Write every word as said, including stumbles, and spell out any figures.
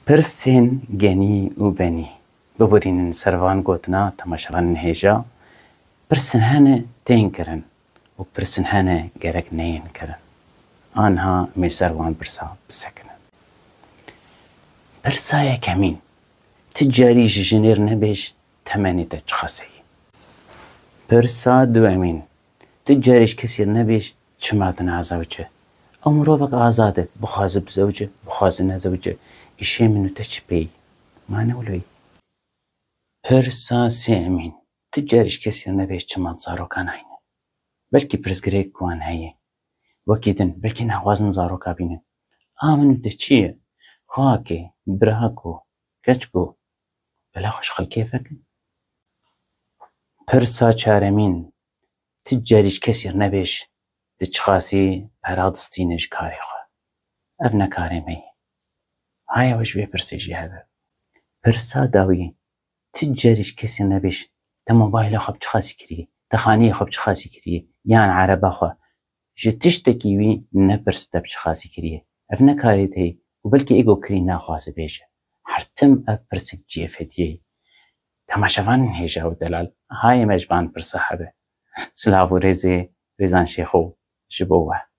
Pirsên genî û benî. Bibirînin ser van gotina temaşevanên hêja. Pirsên hene tên kirin û pirsên hene gerek neyên kirin. Anha em ê ser van pirsa bisekinin. Pirsa yekemîn. Ti carî ji jinêr nebêj temenê te çiqas heye. Pirsa duemîn. Ti carî ji kesî nebêj çima tu nazewce. Ew mirovek azad e, bixwaze bizewce, bixwaze nezewce. Îşê min û te çi pêyî? Ma ne wilo yî. Pirsa sêemîn. Ti carî ji kesî nebêj çima tu zarokan nayne. Belkî pirsgirêk wan heye. Wekî din, belkî naxwazin zaroka bînin. A min û te çi ye? Xakê, birako, keçko. Bela xwe ji xelkê vekin. Pirsa çaremîn. Ti carî ji kesî nebêj, tu çiqasî pera distîne ji karê xwe. Ev ne karê me ye. Haye we ji vê pirsê jî hebe. Pirsa dawî. Ti carî ji kesî nebêj, te mobayla xwe bi çiqasî kiriye, te xaniyê xwe bi çiqasî kiriye, yan ereba xwe. Ji tiştekî wî nepirs te bi çiqasî kiriye. Ev ne karê te ye û belkî êgo kirî naxwaze bêje. Her tim ev pirsek cihê fediyê ye. Temaşevanên hêja û delal, haye me ji van pirsa hebe. Silav û rêzê Rêzan Şêxo ji bo we.